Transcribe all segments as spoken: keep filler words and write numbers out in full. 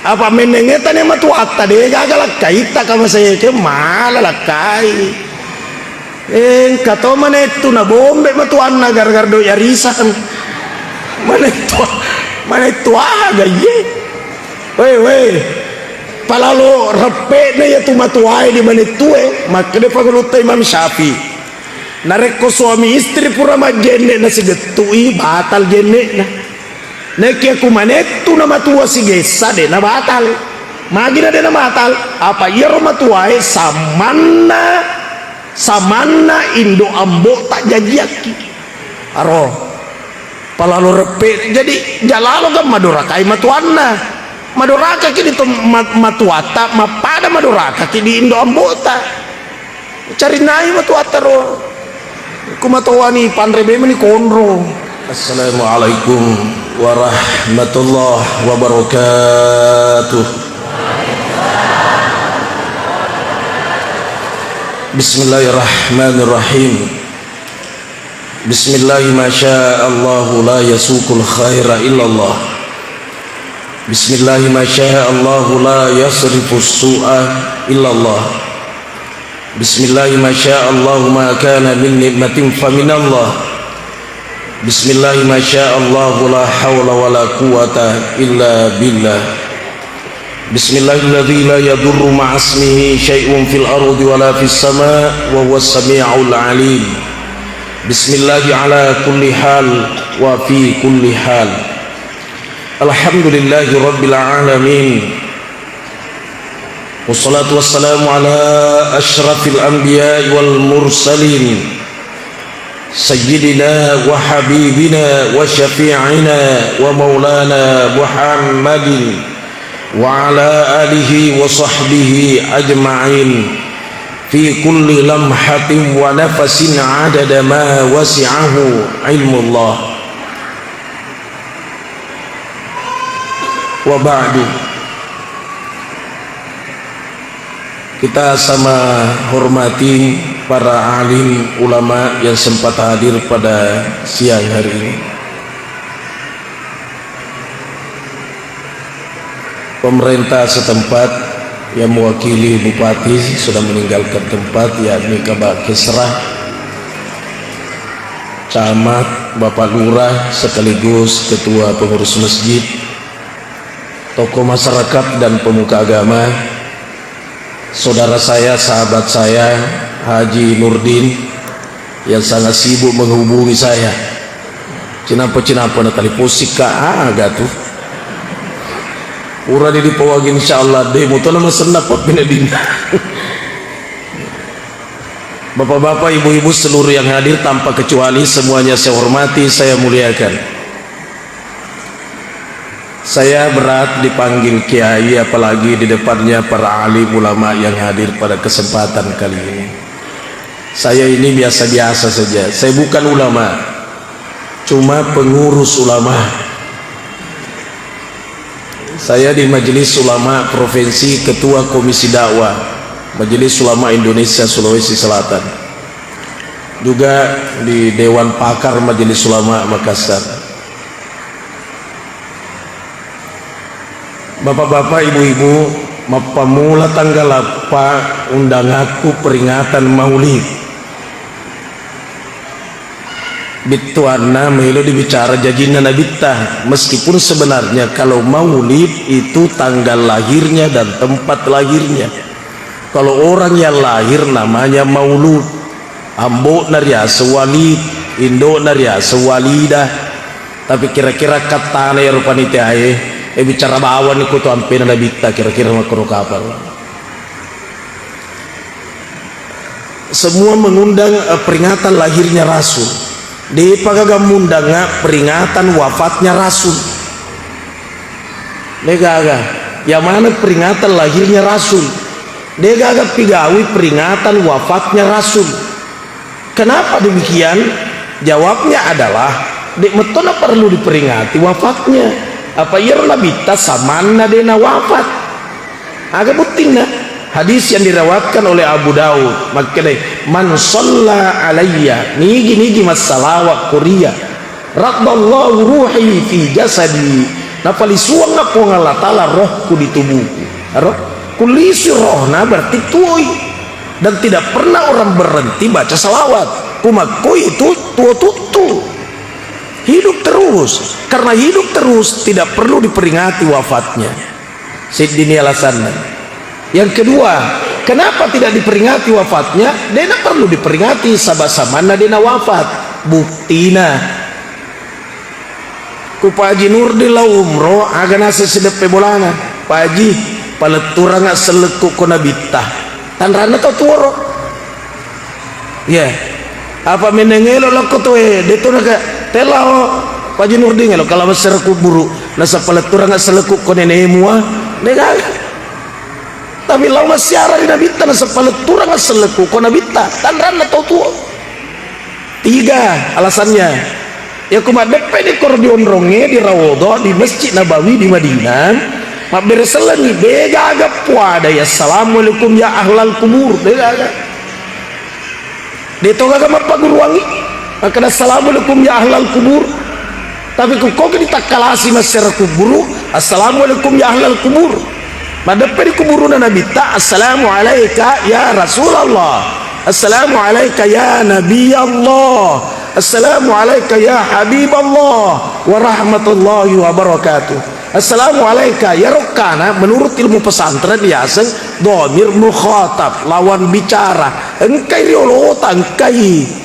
Apa mennengeta ne matuatta, de gaga lakkaitta ka maseke, mala lakkai. Engka to manettu na bombe matuanna gara-gara doi arisan. Manettu, manettu aga iye. Weh, weh. Palalo reppe'na iya tu matuae di manettue, makkeda pangulutta Imam Syafi'i. Narekko suami istri pura majjenne na sigettu'i, batal jenne'na. Naekiya ku manettu na matua sigessa, de na batal. Magi na de na batal? Apa iyaro matuae samanna, samanna indo ambo'ta jajiakki. Aro, palalo reppe, jadi jalalo ga madorakai matuanna. Madorakaki di to-, ma-, matuatta, mappada madorakaki di indo ambo'ta. Carinai matuatta ro. Ku matoani panre memeni konro. Assalamualaikum warahmatullahi wabarakatuh. Bismillahirrahmanirrahim. Bismillahi masya Allahu la yasuqul khaira illallah. Bismillahi masya Allahu la yasrifus su'a illallah. Bismillahi masya Allahu ma kana min nikmatin faminallah. Bismillahi masya Allahu la haula wala quwwata illa billah. Bismillahilladzi la yadurru ma'asmihi syai'un fil ardi wala fis sama wa huwas sami'ul alim. Bismillahi ala kulli hal wa fi kulli hal. Alhamdulillahi rabbil alamin. Wassalatu wassalamu ala asyrafil anbiya'i wal mursalin. Sayyidina wa habibina wa syafi'ina wa maulana Muhammadin wa ala alihi wa sahbihi ajma'in fi kulli lamhatin wa nafasin adada ma wasi'ahu ilmullah. Wa ba'du. Kita sama hormati para alim ulama yang sempat hadir pada siang hari ini. Pemerintah setempat yang mewakili bupati sudah meninggalkan tempat, yakni Kabak Kesra, camat, bapak lurah, sekaligus ketua pengurus masjid, tokoh masyarakat dan pemuka agama, saudara saya, sahabat saya, Haji Nurdin, yang sangat sibuk menghubungi saya. Cinampa-cinampa na telepon sikka, ah, aga tu. Pura di dipawagi, insyaallah, de muto nama senna pappinadina. Bapak-bapak, ibu-ibu, seluruh yang hadir tanpa kecuali, semuanya saya hormati, saya muliakan. Saya berat dipanggil kiai, apalagi di depannya para alim ulama yang hadir pada kesempatan kali ini. Saya ini biasa-biasa saja. Saya bukan ulama, cuma pengurus ulama. Saya di Majelis Ulama Provinsi, Ketua Komisi Dakwah Majelis Ulama Indonesia Sulawesi Selatan. Juga di Dewan Pakar Majelis Ulama Makassar. Bapak-bapak, ibu-ibu, mappammula tanggal eppa undangakku peringatan Maulid. Bettuanna melo dibicara jajinna Nabitta, meskipun sebenarnya kalau Maulid itu tanggal lahirnya dan tempat lahirnya. Kalau orang yang lahir namanya Maulud. Ambo'na riaseng Walid, indo'na riaseng Walidah. Tapi kira-kira kattana iyaro panitiae, eh, bicara bawang ko tu ampena Nabitta, kira-kira makkoro kapang. Semua mengundang, eh, peringatan lahirnya Rasul. De'pa gaga mundanga peringatan wafatnya Rasul. De'gaga. Yang mana peringatan lahirnya Rasul? De'gaga pigawi peringatan wafatnya Rasul. Kenapa demikian? Jawabnya adalah, de' metto na perlu diperingati wafatnya. Apa iyaro Nabitta samanna de' na wafat. Aga buttinna? Hadis yang diriwayatkan oleh Abu Daud, makkedai, "Man shalla alayya," nigi-nigi massalawa' ko ria, "raddallahu ruhi fi jasadi," Napalisuangnga Puang Allah Ta'ala rohku di tubuhku. Ero? Kulisui rohna berarti tuoi. Dan tidak pernah orang berhenti baca salawat. Kumakkoi itu tuo tuttu. Hidup terus. Karena hidup terus tidak perlu diperingati wafatnya. Siddini alasanna. Yang kedua, kenapa tidak diperingati wafatnya? Dena perlu diperingati, saba-samanna dena wafat. Buktina. Ku Pak Haji Nurdin lao umroh, aga naseng sideppe bolana. Pak Haji, paletturanga sellekku ko nabitta. Tanranna tau tuoro. Iya. Apa meneng elo lokko toe, de to naka, telao Pak Haji Nurdin elo kala massara kuburu, nasaba paletturanga sellekku ko nenemu, ah. De gaga. Tapi lao massiara ri nabitta, nasaba paletturanga sellekku ko nabitta. Tanranna tau tuo. Tiga alasannya. Iya ku maddeppeni koro di onrongnge, di Raudhah, di Masjid Nabawi, di Madinah, mabbere sellengngi, de gaga puadai, "Assalamualaikum ya ahlal kubur." De gaga. De to gaga mappaguruangngi. Makkeda, "Assalamualaikum ya ahlal kubur." Tapi ku koki ditakkalasi massiara kuburu, "Assalamualaikum ya ahlal kubur." Maddeppe di kuburuna nabitta, "Assalamu alaika ya Rasulullah. Assalamu alaika ya Nabi Allah. Assalamu alaika ya Habib Allah. Wa rahmatullahi wa barakatuh." "Assalamu alaika." Iyaro kana menurut ilmu pesantren yaseng domir mukhatab, lawan bicara. Engkai riolota, engkai.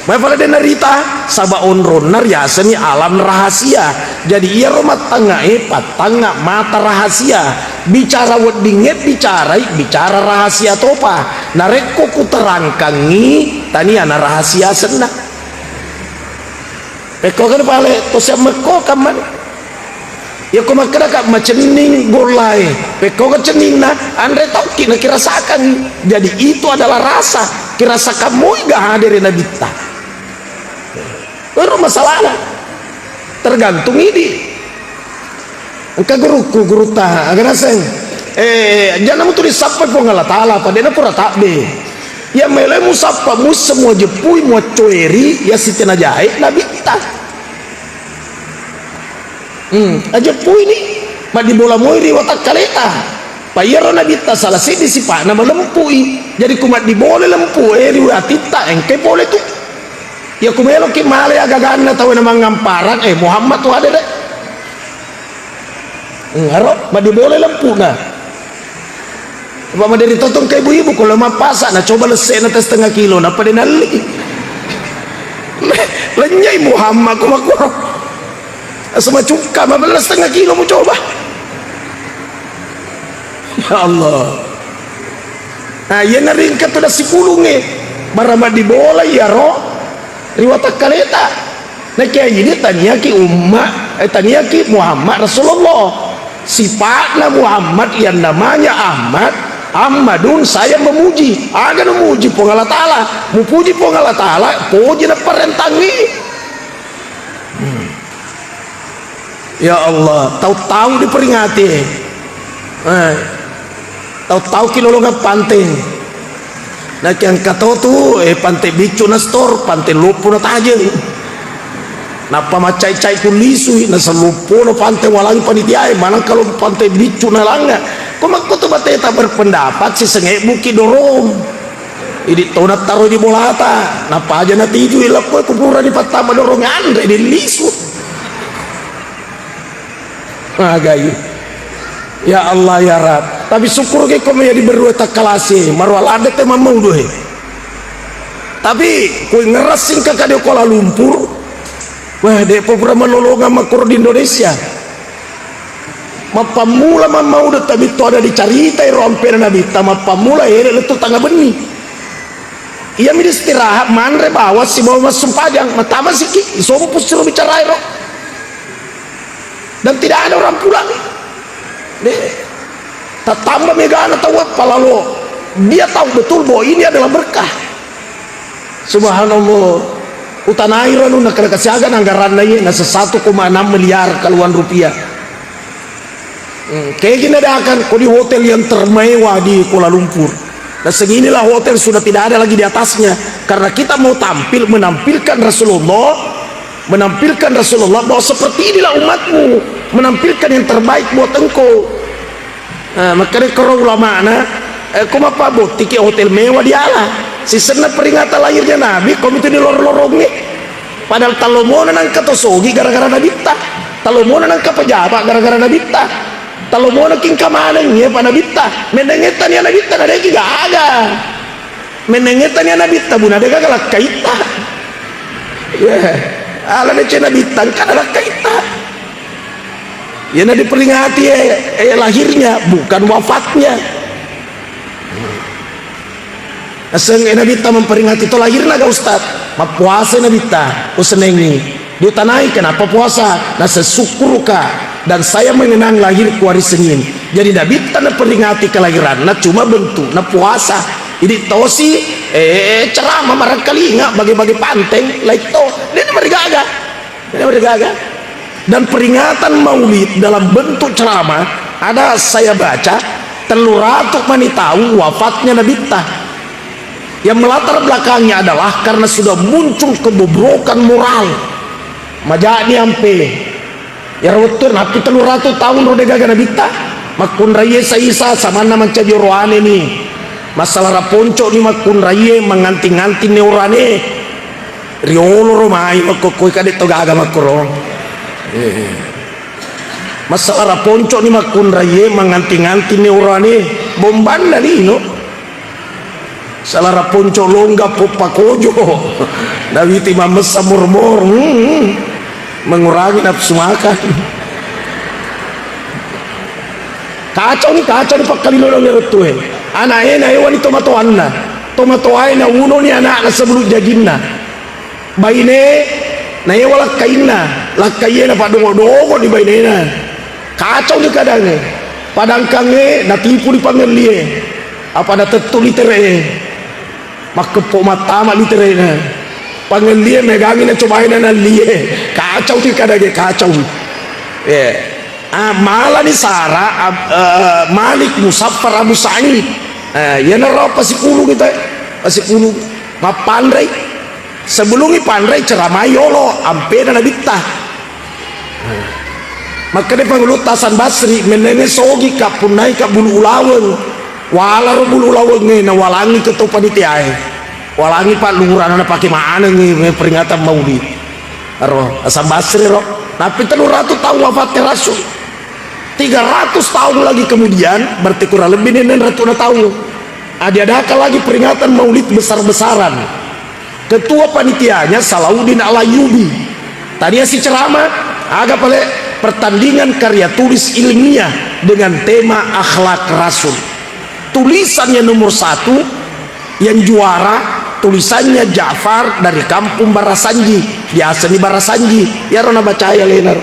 Mai pale de narita, saba onronna riasenni alam rahasia. Jadi iyaro mattangngae, pattangnga mata rahasia. Bicara weddingnge bicarai, bicara rahasia topa. Narekko kuterangkangngi, tania na rahasia asenna. Pekkokeng pale, to siammekko kammani. Iyako makkedaka macenning gollae, pekkokeng cenninna, anre tauki nakirasakangngi. Jadi itu adalah rasa, kirasakan moi ga hadere nabitta. Ero masalahna. Tergantung idi. Engka gurukku, gurutta, aga naseng? Eh, janna mutu risappai Puang Allah Ta'ala, apa de'na pura tabbe. Iya meloi musappa, muisseng muajeppui, muaccoeri, iya sitenajae nabitta. Hmm, ajeppuini, maddibola moi ri watakkaleta. Pa iyaro nabitta salah seddi sipa'na malempui. Jadi ku maddibola lempu e ri atitta, engkai pole tu. Iya ku meloki male agaganna tau na mangamparang, eh, Muhammad tu hadere. Hmm, aro maddibola lempuna. Apa maderi totong ke ibu-ibu, kalau mappasa, na coba lesse'na teh setengah kilo, napa de nalli. Lenyai Muhammad, ku makkuro. Asama cukka, mabella setengah kilo mu coba. Ya Allah. Nah, iya naringka tu da sipulungnge. Bara maddibola iyaro ri watakkaleta. Nakiya ini taniaki umma, eh, taniaki Muhammad Rasulullah. Sipa'na Muhammad yang namanya Ahmad, Ahmadun, saya memuji. Aga namuji Puang Allah Ta'ala. Mupuji Puang Allah Ta'ala, poji na parentangngi. Hmm. Ya Allah, tau-tau diperingati. Eh, tau-tau ki lolongeng pante. Nakiangka to tu, eh, pante biccu na stor, pante loppo na tajeng. Nappa maccai-cai kullisui, na seloppo na pante walangi panitiae, manang kalau pante biccu na langa. Ko makko tu bateta berpendapat, si sengebbuki dorong. Idi tona taroi di bolata, nappa aja natijui lappo kuburan di pattama dorong anre di lisu. Magai. Ya Allah, ya Rab. Tapi syukur ke kome ya diberue takkalasi, marwa ladde te mammaudu he. Tapi kui ngerasing kakak dia Kuala Lumpur. Wah, de pura malolongan makkuro di Indonesia. Mappammula mammaudu tabitto ada dicaritai ro ampena nabitta, mappammula ele lettu tanga benni. Iyami istirahat, manre bawang sibawa massumpajang, matama siki, isompu siro bicarai ro. Dan tidak ada orang pulang. Deh, tatamba megana tau palalo. Dia tahu betul bahwa ini adalah berkah. Subhanallah. Utanai ranu nakada kasiaga anggaranna iye, nasa satu koma enam miliar kaluan rupiah. Hmm, kegi nadakan ko di hotel yang termewah di Kuala Lumpur. Dan seginilah hotel sudah tidak ada lagi di atasnya. Karena kita mau tampil, menampilkan Rasulullah, Menampilkan Rasulullah bahwa seperti inilah umatmu, menampilkan yang terbaik buat engkau. Nah, makanya kero ulamana, eh, ko mappabottiki hotel mewah diala. Sisenna peringatan lahirnya Nabi, komi tu dilorong-lorongi. Padahal talomona nangka to sogi gara-gara Nabitta. Talomona nangka pejabat gara-gara Nabitta. Talomona kingka maneng ya pa Nabitta. Menengetan ya Nabitta na deki gaga. Menengetan ya Nabitta buna deka galakkaitta. Ya. Ala dece Nabitta engka galakkaitta. Iyana diperingati, eh, eh, lahirnya, bukan wafatnya. Naseng, eh, Nabitta memperingati to lahirna ga, Ustaz? Mappuasa Nabitta, usenengi. Diutanai, "Kenapa puasa?" Naseng, "Syukuruka, dan saya mengenang lahirku hari Senin." Jadi Nabitta naperingati kelahiranna, cuma bentukna puasa. Jadi tosi, eh, ceramah marangkalinga, bagi-bagi panteng, laitto. Dia marigaga. Ini udah gagal. Dan peringatan Maulid dalam bentuk ceramah, ada saya baca, tellu ratu mani taung wafatnya Nabitta. Yang melatar belakangnya adalah karena sudah muncul kebobrokan moral. Majani ampe. Ya, ro wettu nappi tellu ratu taung ro degaga Nabitta. Makkunraiye saisa samanna mancaji oroane ni. Masalah raponco ni makkunraiye manganting-anting ni oroane. Riolo ro mai makkokkoi, kadek to gaga makkoro. Eh. Masalah raponco ni makkunraiye manganting-anting ni oroane, bombanna lino. Salah raponco longga poppa kojo. Nawiti mamessa mor-mor. Hmm. Mengurangi nafsu makan. Kacau ni, kacau ni pakkalino dong ero tue. Anak e na ewani tomatoanna. Tomatoae na uno ni anakna sebelum jajinna. Baine naewa lakkainna, lakkaie napaddongo-dongo di bainena. Kacau ni kadangnge. Padangkangnge natipu di pangellie. Apa natettu litere'e. Makkeppo mattama litere'na. Pangellie megangi nacobai nanallie. Kacau ni kadangnge, kacau. Eh. Ah, malani Sara, Ab-, eh, Malik Musaffar Abu Sa'id. Eh, iyanaro pasipulung kita, pasipulung mappanrei. Sebelum ipanrei ceramai yolo, ampena Nabitta. Makkeda Pangulutta Hasan Basri, mennene sogi ka punnai ka bulu ulaweng. Walaro bulu ulawengnge nawalangi ke to panitiae. Walangi Pak Lurah na pake manengi peringatan Maulid. Ro, Hasan Basri ro. Nappi tellu ratu taung wafatte Rasul. Tiga ratus tahun lagi kemudian, berarti kurang lebih ni enneng ratu na taung. Ah, diadakan lagi peringatan Maulid besar-besaran. Ketua panitianya Salahuddin Al-Ayyubi. Tania si ceramah, aga pale pertandingan karya tulis ilmiah dengan tema akhlak Rasul. Tulisan yang nomor satu, yang juara, tulisannya Ja'far dari kampung Barasanji. Biasa ni Barasanji, iyaro nabacai alena ro.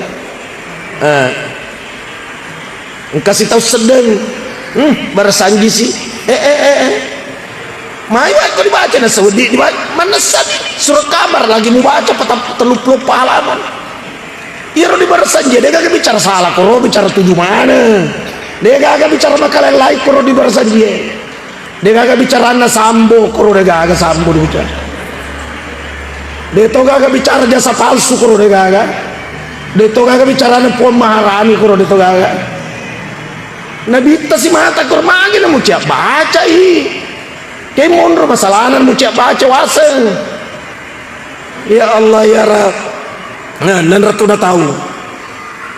Eh. Engka sitau seddeng. Hmm, Barasanji si. Eh, eh, eh, eh. Mai wae ko dibaca, nasewedding dibaca. Manessa ni surat kabar lagi mubaca patap-, telluppulo eppa halaman. Iyaro di Barasanji, de gaga bicara sala koro, bicara tuju maneng. De gaga bicara makalain-lain koro di Barasanji. De gaga bicaranna Sambo koro, de gaga Sambo dibicara. De to gaga bicara jasa palsu koro, de gaga. De to gaga bicarana Puang Maharani koro, de to gaga. Nabitta simata koro, magi namucia bacai. Ke monro masalana namucia baca waseng. Ya Allah, ya Rabb. Nah, enneng ratu na taung.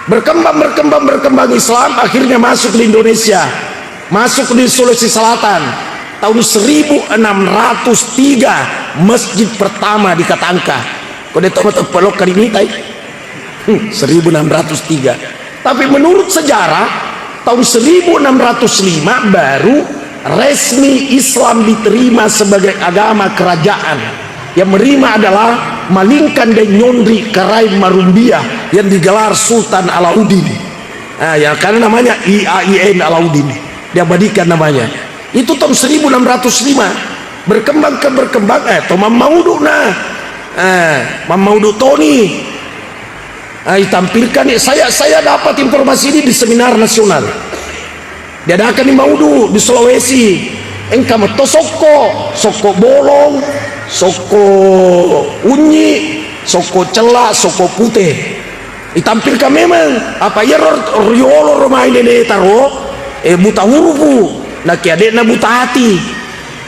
Berkembang, berkembang, berkembang Islam, akhirnya masuk di Indonesia. Masuk di Sulawesi Selatan. Tahun seribu enam ratus tiga, masjid pertama di Katangka. Ko de to mate pelok kali mitai. Hmm, seribu enam ratus tiga. Tapi menurut sejarah, tahun seribu enam ratus lima baru resmi Islam diterima sebagai agama kerajaan. Yang menerima adalah Malingkan dan Nyondri Karaeng Marumbia yang digelar Sultan Alauddin. Nah, yang karena namanya I A I N Alauddin, diabadikan namanya. Itu tahun seribu enam ratus lima. Berkembang ke berkembang, eh, to mammaudu na. Eh, mammaudu toni. Ah, ditampilkan, saya, saya dapat informasi ini di seminar nasional. Diadakan di Maudu, di Sulawesi. Engka metto sokko, sokko bolong, sokko unyi, Sokko cella, sokko pute. Itampilkan memang. Apa iyaro riolo ro mai neneta ro, eh, buta hurufu. Nakia de'na buta ati.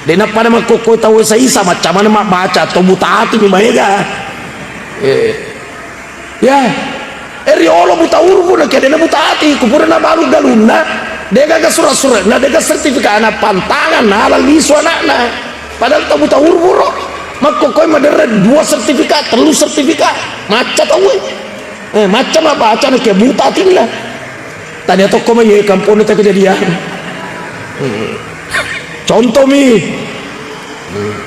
De'na pada makkokko tau isa-isa, macamana mabbaca, to buta ati mi maega. Eh. Ya. Eh, riolo buta hurufu, nakia de'na buta ati. Kupura nabalu galunna, de'gaga surat-suratna, de'ga sertifikatna, pantangan, nala lisu anakna. Padahal tau buta hurufu ro, makkokkoi maderre dua sertifikat, tellu sertifikat, macca tauwe. Eh, macca mabbaca nakia buta atinna. Tania tokko mai, eh, kamponna ta kejadian. Hmm. Contoh mi. Hmm.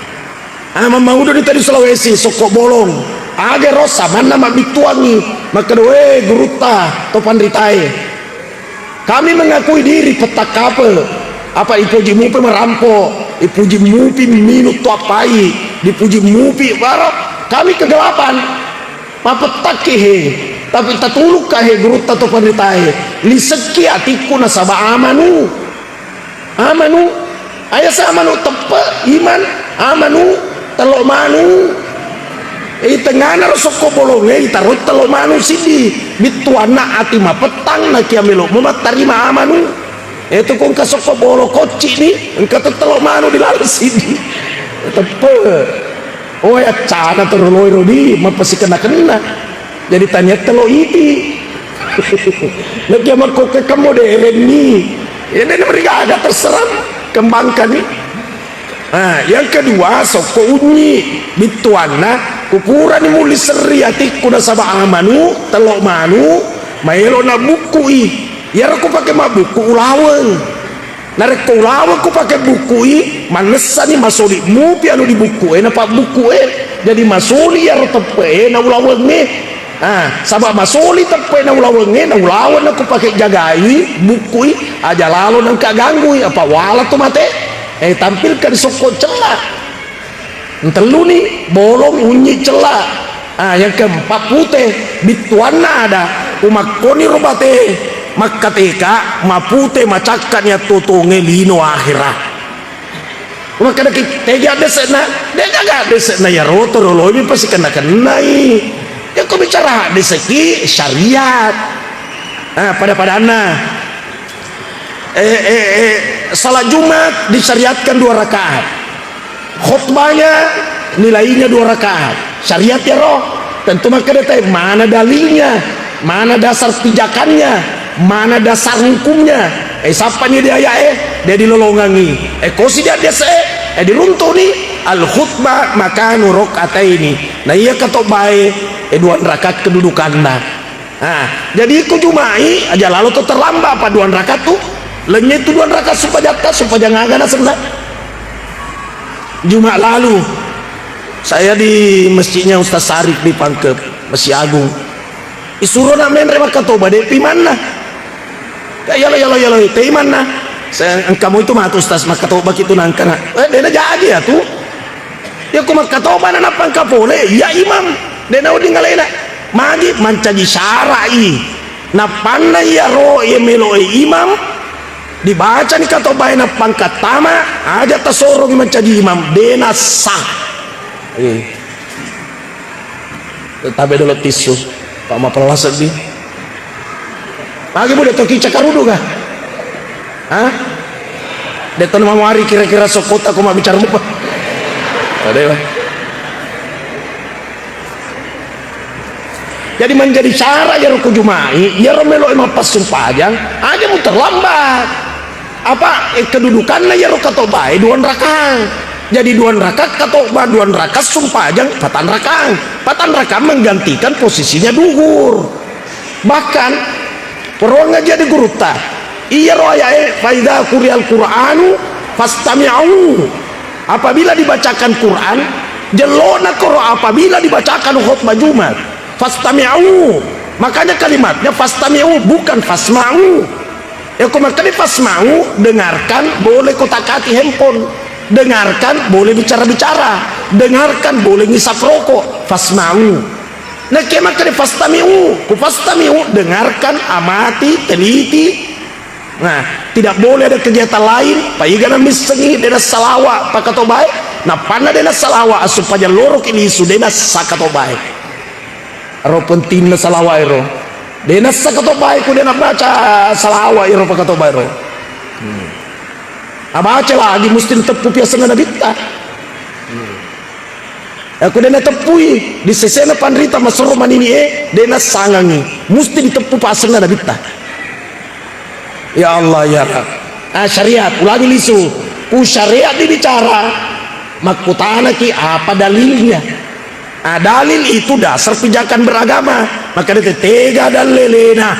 Ah, mammauduni tadi Sulawesi, sokko bolong. Aga ro samanna mabbittuangi. Makkeda, "We, gurutta, to panritae." Kami mengakui diri petang kape, apa ipuji mupi merampo, ipuji mupi minum tuappai, dipuji mupi baro, kami kegelapan. Mapettakki he, tapi tatulukka he gurutta to panritae, lisekki atikku nasaba amanu. Amanu, aya sa amanu teppe, iman, amanu, tello manu. Eh, tengana ro sokko bolonge, itaroi tello manu siddi. Bittuanna ati mapettang, nakia melo mo mattarima amanu. Eh, tu ko engka sokko bolo kocci ni, engka tu tello manu di laleng siddi. Teppe. Oh, ya, cana teroloi rodi, mapasikenna-kenna. Jadi tania tello iti. Nakia makkokke kemmo de renni. Ya, de rigaga terserah, kembangkan ni. Nah, yang kedua, sokko unyi. Bittuanna, kupurani muli serri atikku nasaba amanu, tello manu, maelo nabbukkui. Iyaro kupake mabbukku ulaweng. Narekko ulaweng kupake bukkui, mannessani masoli mupi anu di bukkue, napabbukku'e. Jadi masoli iyaro teppe'e na ulawengnge. Ah, saba masoli teppe'e na ulawengnge, na ulaweng na kupake jagai bukkui, aja lalo nengka ganggui, apa wala tu mate. Eh, tampilkan sokko cella. Telluni, bolong, unyi, cella. Ah, yang keempat, pute. Bittuanna ada, umakkoni ro bate makkateka, mapute macakka ni attotonge lino akhera. Makkedaki, tegi addese'na? De'gaga addese'na, iyaro toroloi mi pasikenna-kennai. Yakko bicara haddeseki syariat. Ah, pada-padanna. Eh, eh, eh, salat Jumat disyariatkan dua rakaat. Khutbahnya nilainya dua rakaat. Syariat ya roh. Tentu makkeda te, mana dalilnya, mana dasar pijakannya, mana dasar hukumnya. Eh, sappani di ayat eh, dia dilolongangi. Eh, kosi dia dia se, eh, diruntuni. Al khutbah makanu rokataini. Nah, iya katobbae, eh, dua rakaat kedudukanna. Nah, jadi ku Jumai aja lalo to terlambat apa dua rakaat tu. Lenye tu dua rakaat sumpajatta, sumpajang aga nasenna. Jumat lalu, saya di masjidnya Ustaz Sarif di Pangkep, Masjid Agung. Isuro na menre makkatoba, de pi manna. Ya, yalo, yalo, yalo, te manna. Saya, engka mo itu matu Ustaz makkatoba kitu nangkana. Eh, dena jadi ya tu. Ya ku makkatoba na nappa engka pole, ya imam. Dena wedding alena. Magi mancaji syara'i. Nappanna iyaro iya melo e imam, dibacani katobae nappa engka tama, aja tasorongi mancaji imam, dena sah. Eh. Tabe dolo tisu, Pak, mapella seddi. Magi bude to kica karudu ga? Hah? De to mamari kira-kira sokkota ko mabbicara mupa. Ade, Pak. Jadi menjadi syarat iyaro ku Jumai, iyaro melo e mappassumpajang, aja mu terlambat. Apa, eh, kedudukanna iyaro katobae dua rakaat. Jadi dua rakaat katoba, dua rakaat sumpajang, patang rakaat. Patang rakaat menggantikan posisinya duhur. Bahkan, pernah ngaji di gurutta, iyaro ayae, "Faida quri'al Qur'anu fastami'u." Apabila dibacakan Quran, jellona koro apabila dibacakan khutbah Jumat. Fastami'u. Makanya kalimatnya fastami'u, bukan fasma'u. Ya, ko makkeda fasma'u, dengarkan, boleh ko takati handphone. Dengarkan, boleh bicara-bicara. Dengarkan, boleh ngisap rokok. Fasma'u. Nah, ke makkeda fastami'u, ku fastami'u, dengarkan, amati, teliti. Nah, tidak boleh ada kegiatan lain. Paigana missengi, dena salawa, pakatobae. Nah, panna dena salawa, supaya loroki lisu, dena sakatobae. Ero pentingna salawat ero. De' nassa katobae ku de' nabaca salawat ero pakatobae ero. Hmm. Abaca lagi musti teppu pi asenna nabitta. Hmm. Aku de' nateppui, di sesena panrita maserro manini e, de' nassangangi. Musti diteppu pi asenna nabitta. Ya Allah, ya Rabb. Ah, syariat, ulangi lisu. Ku syariat dibicara, makkutanaki apa dalilnya. Ah, dalil itu dasar pijakan beragama. Maka dia tega dalelena.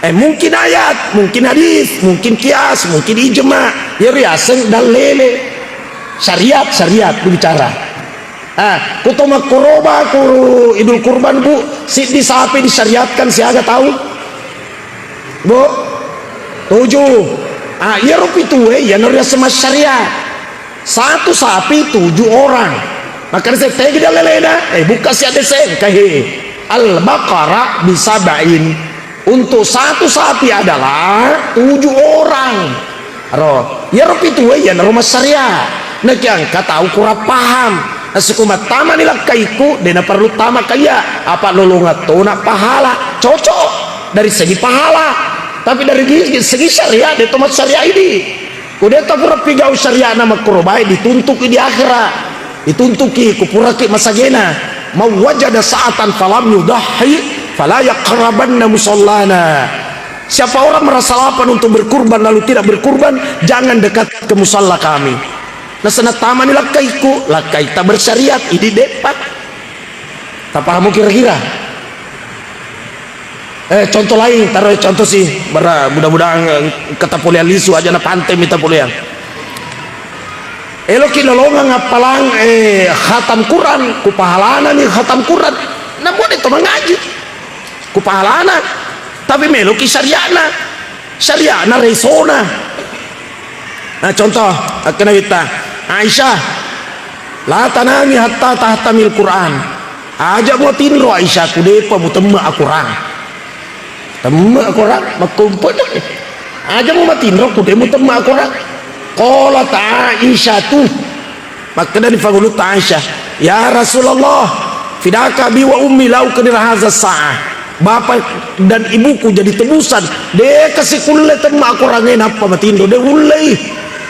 Eh, mungkin ayat, mungkin hadis, mungkin kias, mungkin ijma. Ya riaseng dalele. Syariat, syariat dibicara. Ah, ku to makkoroba ku Idul Kurban, Bu, siddi sapi disyariatkan siaga tau? Bu? Tujuh. Ah, iyaro pitue, iyana riaseng masyariat. Satu sapi tujuh orang. Maka saya tegi dalelena, eh, buka si ada sengka, he. Al-Baqarah bisab'in. Untuk satu sapi adalah tujuh orang. Ro, iyaro pitue iyanaro masyariat. Nakiangka tau kurang paham. Nasuku mattamani lakkaiku, de' naparlu tama kaiya. Apa lolongang tona pahala. Cocok. Dari segi pahala. Tapi dari segi, segi syariat, de' to masyariat idi. Ku de' tapura pigau syariatna makkoro bae, dituntuki di akhera. Dituntuki, ku puraki masagena. "Man wajada sa'atan falam yudahhi, fala yaqrabanna musallana." Siapa orang merasa lapar untuk berkurban lalu tidak berkurban, jangan dekat ke musalla kami. Nasana tamani lakkaiku, lakkaita bersyariat, idi de'pa. Tapahamo kira-kira? Eh, contoh lain, taruh contoh sih, bara mudah-mudahan, eh, kata poleang lisu aja na pante mita poleang. Eloki lolongang appalang, eh, khatam Quran, ku pahalana ni khatam Quran. Nabuat itu mengaji. Ku pahalana. Tapi meloki syariatna. Syariatna resona. Nah, contoh, akkena witta. Aisyah, la tanami hatta tahtamil Quran. Aja muatinro Aisyah, ku depa mutemme Al-Quran. Temme Al-Quran, makkompo. Aja mu matinro, ku de mutemme Al-Quran. Qalat Aisyah tu. Makkedani pangulutta Aisyah, "Ya Rasulullah, fidaka bi wa ummi lau kadira haza sa'ah." Bapak dan ibuku jadi tebusan. De kasi kulle temma Al-Quran e nappa matinro, de ullei.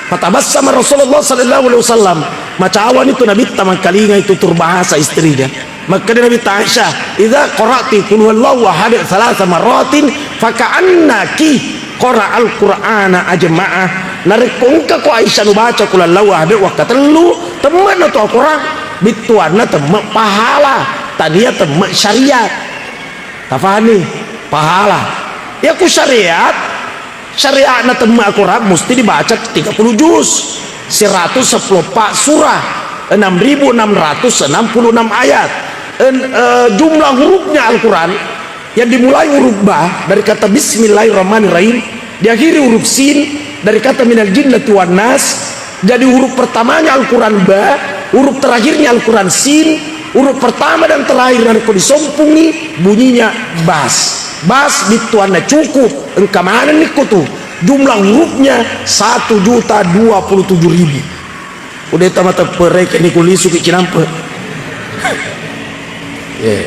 Fatabassama Rasulullah sallallahu alaihi wasallam. Macawani tu Nabitta mangkalinga itu tur bahasa istrinya. Makkeda Nabitta Aisyah, "Idza qara'ti qul huwallahu ahad thalatha marratin faka'annaki qara'al Qur'ana ajma'ah." Narekko engka ko Aisyah nubaca qul huwallahu ahad wakkatellu, temme'na tu Al-Quran, bittuanna temme pahala, tania temme syariat. Tafahanni? Pahala. Ya ku syariat, syariatna temme Al-Quran musti dibaca tiga puluh juz, seratus sepuluh pa surah, enam ribu enam ratus enam puluh enam ayat. En-, eh, jumlah hurufnya Al-Quran yang dimulai huruf ba dari kata Bismillahirrahmanirrahim, diakhiri huruf sin dari kata minal jinnati wan nas. Jadi huruf pertamanya Al-Quran ba, huruf terakhirnya Al-Quran sin, huruf pertama dan terakhir narekko disompungi bunyinya bas. Bas bittuanna cukup, engka manenni ko tu. Jumlah hurufnya satu juta dua puluh tujuh ribu. Udah tama tepere kini kulisuki cinampe. Eh.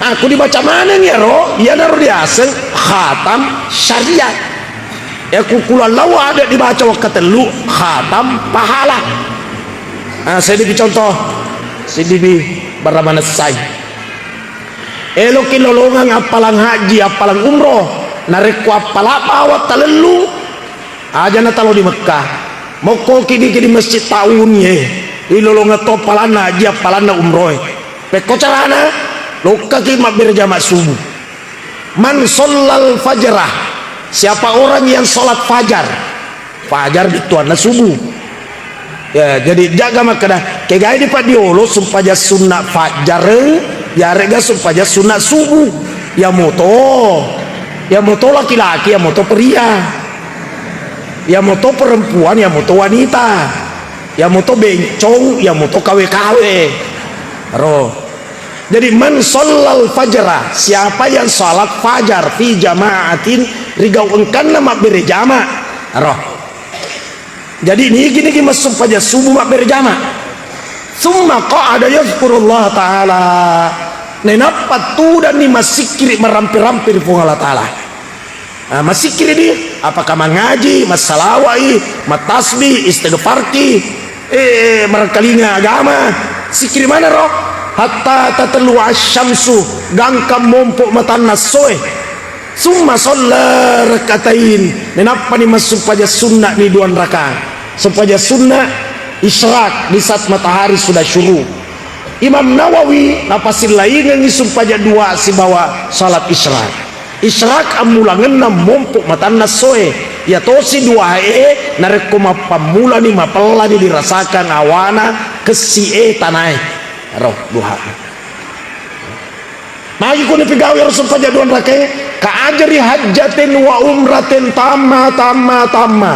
Aku dibaca maneng ya ro, iyanaro diaseng khatam syariat. Ya ku qul huwallahu ahad dibaca wakkatellu khatam pahala. Ah, saya dibi contoh, saya dibi bara manessai. Eloki lolongang appalang haji, appalang umroh. Narekko appala bawang talellu, aja na talo di Mekkah. Mokkoki diki di Masjid Taun ye. Ilolongang to appalanna haji, appalanna umroh e. Pekko carana, lokkaki mabbere jama subuh. Man shallal fajrah, siapa orang yang sholat fajar? Fajar bittuanna subuh. Ya, jadi jaga makkeda, kegai di paddiolo sumpajang sunna fajar, yarega sumpajang sunna subuh. Ya moto, ya moto laki-laki, ya moto pria. Ya moto perempuan, ya moto wanita. Ya moto bencong, ya moto kawe-kawe. Ro. Jadi, man shallal fajra, siapa yang salat fajar fi jama'atin, rigau engkanna mabbere jama. Roh. Jadi, nigi-nigi massumpajang subuh mabbere jama. Summa qa'ada yadhkurullah ta'ala. Nainappa tudanni massikkiri marampe-rampe ri Puang Allah Ta'ala. Ah, massikkiri di, apakah mangaji, massalawa'i, mattasbih, istighfarki, eh, marengkalinga agama, sikkiri maneng ro, hatta tatlu'a asyamsu, gangka mompo matanna essoe. Summa shalla rak'atain, nainappani massumpajang sunna'ni dua rakaat. Sumpajang sunna isyraq di saat matahari sudah syuruk. Imam Nawawi napasilaingengngi sumpajang dua sibawa salat isyraq. Isyraq ammulangenna mompo matanna essoe. Iyatosi duae narekko mappammulani mapellani dirasakang awana kessi'e tanae. Ro duha. Magi kuni pigau iyaro sumpajang dua rakae, ka ajri hajjatin wa umratin tamma, tamma, tamma.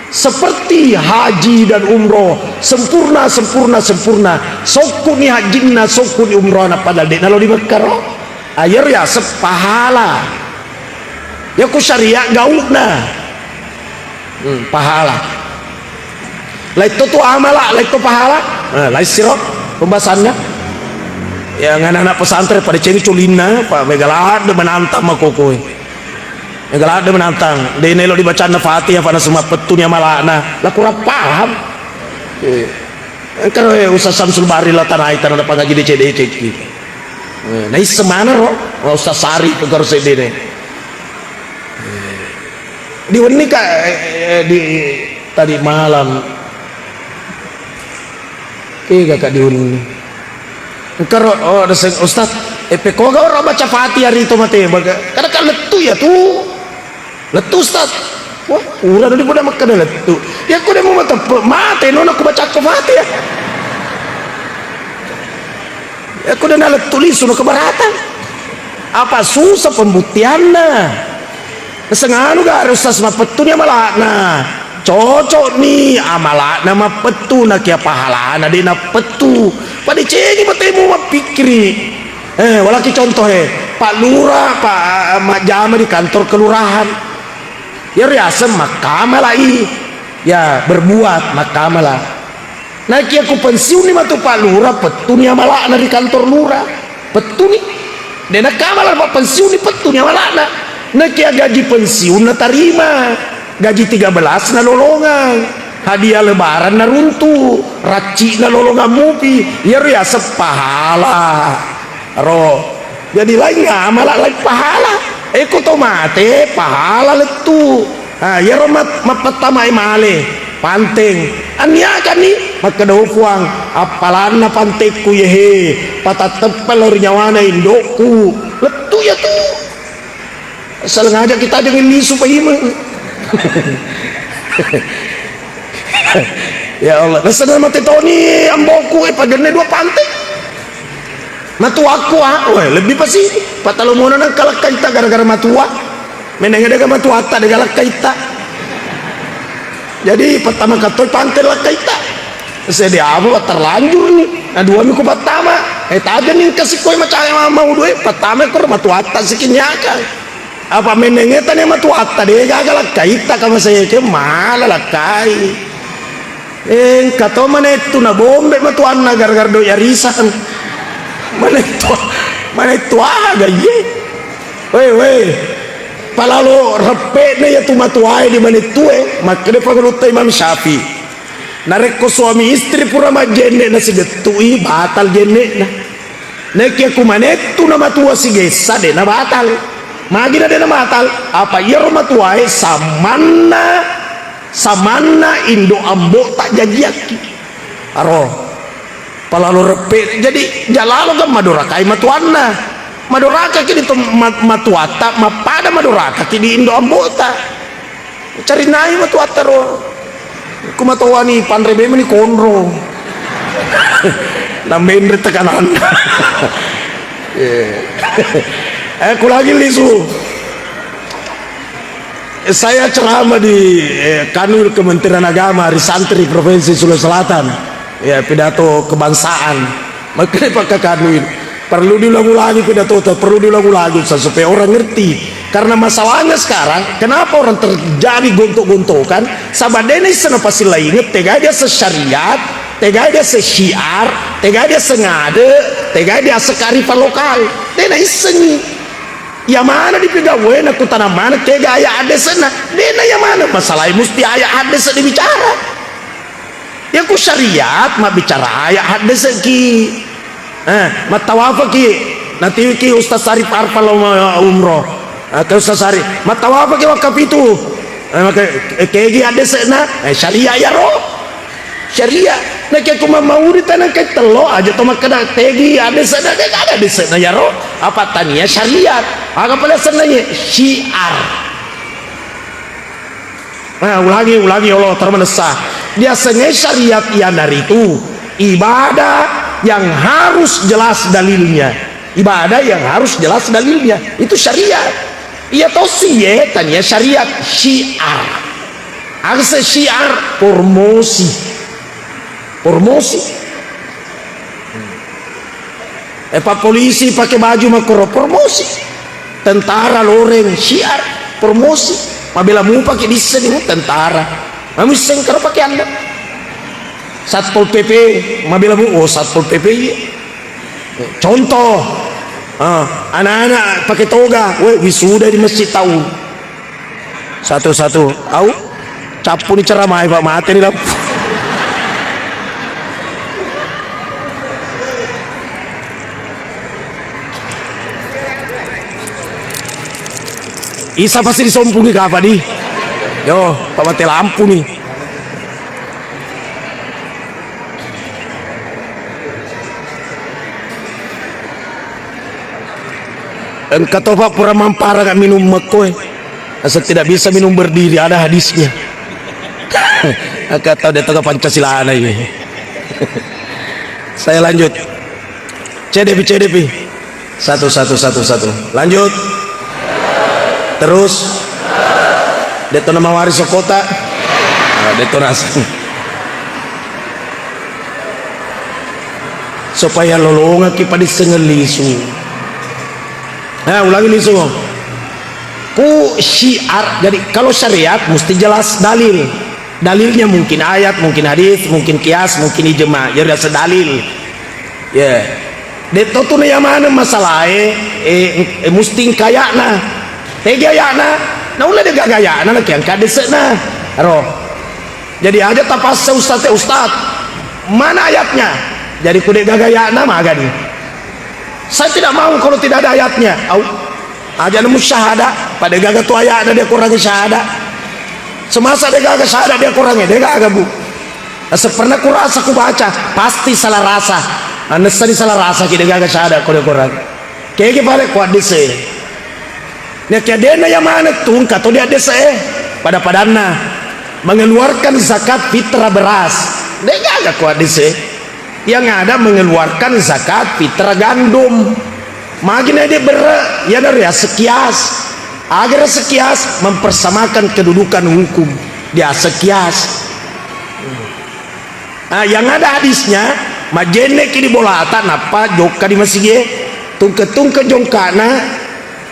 Seperti haji dan umroh, sempurna, sempurna, sempurna. Sokkuni hajinna, sokkuni umrohna, padahal de'na lao di Mekka ro. Ayar ya sepahala. Ya ku syariat gau'na. Hmm, pahala. Laitto tu amala, laitto pahala. Eh, laissiro pembahasanna. Ya, ngana anak pesantren pada ceng colinna, Pak, mega ladde menantang makokoe. Mega ladde menantang. De' nelo dibacanna Fatihah, pada semua pettu ni amalana. Lah kurang paham. Eh, engka ro, eh, Ustaz Samsul Bahri la tanai tanah pangaji decek-decek ki. Eh, naisseng maneng ro, Ustaz Sari tu karo sedene. Di wenni ka, eh, eh, di tadi malam. Kega ka di wenni. Engka ro, oh, ada se-, Ustaz, eh, pekoga ora baca Fatihah rito mate, baga. Kada ka lettu ya tu. Lettu, Ustaz. Wah, ura dadi pada makkeda lettu. Ya ku de mu mateppe, mate nona ku bacakko Fatihah. Ya ku de na lettu lisu no keberatan. Apa susah pembuktianna? Senganu gare Ustaz mappettu ni amala'na. Cocok ni amala'na mappettu, nakia pahalana de nappettu. Padecengi matemu mappikkiri. Eh, walaki contoh, eh, Pak Lurah, Pak, eh, majjama di kantor kelurahan. Iyaro yaseng makkamala'i. Ya, berbuat makkamala. Nakia ku pensiunni matu Pak Lurah, pettuni amala'na ri kantor lurah. Pettuni. De nakkamala Pak pensiunni, pettuni amala'na. Nakia gaji pensiun natarima. Gaji tiga belas nalolongang. Hadiah lebaran naruntu. Racci nalolongang mupi. Iyaro yaseng pahala. Ro. Jadi laing amala, laing pahala. Eko to mate, pahala lettu. Ha, iyaro mat-, mappattamae male, panteng. Anniakanni, makkeda, "Oh, Puang, appalanna pantekku yehe, patatteppe lao ri nyawana indokku." Lettu ya tu. Asal ngajak kita jangan lisu paimeng. Ya Allah, nasana mate toni amboku, eh, pagenne dua panteng. Matuakku, ah, weh, lebbi pasi. Patalomono nang kalakkaita gara-gara matua. Menengnge dega matuatta, dega lakkaita. Jadi, pattama kattoi pante lakkaita. Sedi apa, terlanjur ni. Nah, dua minggu pattama. Eh, tajeng ni kasi koi macam mau dua, eh, pattama kor matuatta sikinyaka. Apa menengnge tane matuatta, dega lakkaita, kama saya ke mala lakkai. Engka to manettu nabombe matuanna gara-gara doi arisan. Manettu, manettu aga iye? Weh, weh. Palalo reppe'na iyatu matuae di manettue, makkeda pangulutta Imam Syafi'i. Narekko suami istri pura majjenne nasigettui, batal jenne'na. Naekia ku manettu na matua sigessa, de na batal. Magi na de na batal? Apa iyaro matuae samanna, samanna indo ambo'ta jajiakki. Aro, palalo reppe, jadi jalalo ga madorakai matuanna. Madorakaki di to-, ma-, matuatta, mappada madorakaki di indo ambo'ta. Carinai matuatta ro. Ku matoani panre memang ni konro. Namenre tekananna. Eh. Eh, ku lagi lisu. Eh, saya ceramah di, eh, Kanwil Kementerian Agama di Santri Provinsi Sulawesi Selatan. Ya, pidato kebangsaan. Makanya Pak Kanwil. Perlu diulang-ulangi pidatota, perlu diulang-ulangi, Ustaz, supaya orang ngerti. Karena masalahnya sekarang, kenapa orang terjadi gontok-gontokan? Saba' de' naisseng napasilaingeng, tegai dia sesyariat, tegai dia sesyiar, tegai dia sengade, Tegai diaseng kearifan lokal, de' naissengngi. Iya maneng dipigauwe, nakutanang maneng tega ayat haddese'na. De' na iya maneng, masalahnya musti ayat haddese' dibicara. Iya ku syariat mabbicara ayat haddese'ki. Eh, mattawafaki, natiwiki Ustaz Arif Arfa lo ma-, umroh. Eh, ke Ustaz Arif, mattawafaki wakkapitu. Eh, maka, eh, kegi haddese'na, eh, syariat iyaro. Syariat. Nakke ku mammauri tanang kai tello aja to makkeda tegi haddese'na, de' gaga haddese'na iyaro. Apa tania syariat. Aga pale asenna ye? Syiar. Nah, ulangi, ulangi, Allah, termenesa. Diasengnge syariat iyanaritu ibadah yang harus jelas dalilnya. Ibadah yang harus jelas dalilnya. Itu syariat. Iya tosi ye, tania syariat, syiar. Akse syiar, promosi. Promosi. Eh, pak polisi pakai baju makkoro, promosi. Tentara loreng, syiar, promosi. Mabela mupaki disseng, tentara. Mami sengkaro pakai anda. Satpol P P, mabela mu, oh, Satpol P P iya. Contoh, ah, anak-anak pakai toga, we, wisuda di masjid tau. Satu-satu, au, cappu ni ceramah, Pak, mate ni lampu. Isa pasti disompungi kapa di. Yo, Pak, mate lampu ni. Engka topa pura mampara ka minum mekkoe. Asal tidak bisa minum berdiri, ada hadisnya. Angka tau dia tengah Pancasila na ini. Saya lanjut. Cedepi, cedepi. Satu, satu, satu, satu. Lanjut. Terus. Deto nama waris kota. Nah, deto rasa. Supaya lolongaki padissengeng lisu. Nah, ulangi lisu. Ku syiar, jadi kalau syariat mesti jelas dalil. Dalilnya mungkin ayat, mungkin hadis, mungkin kias, mungkin ijma. Jadi rasa dalil. Ya. Deto tu na iya maneng masalae, eh, eh, musti engka ayatna. Tegi ayatna? Naulle de gaga ayatna, na kiangka dese'na. Ro. Jadi aja tapassa ustaz, "Eh, ustaz, mana ayatnya?" Jadi ku de gaga ayatna, magani. Saya tidak mau kalau tidak ada ayatnya. Au. Aja nemu syahada, pada gaga tu ayatna dia kurangi syahada. Semasa de gaga syahada dia kurangi, de gaga, Bu. Asa pernah kurasa kubaca, pasti salah rasa. Anessani salah rasa ki de gaga syahada ko dia kurangi. Kege pale ko addese. Nakiadena iya maneng tungka to diaddese, eh. Pada-padanna mengeluarkan zakat fitrah beras. De gaga ko addese. Yang ada mengeluarkan zakat fitrah gandum. Magi na de berre, iyana riaseng kias. Aga riaseng kias, mempersamakan kedudukan hukum. Diaseng kias. Ah, yang ada hadisnya, majjenneki di bolata, nappa jokka di masigie, tungke-tungke jongkana,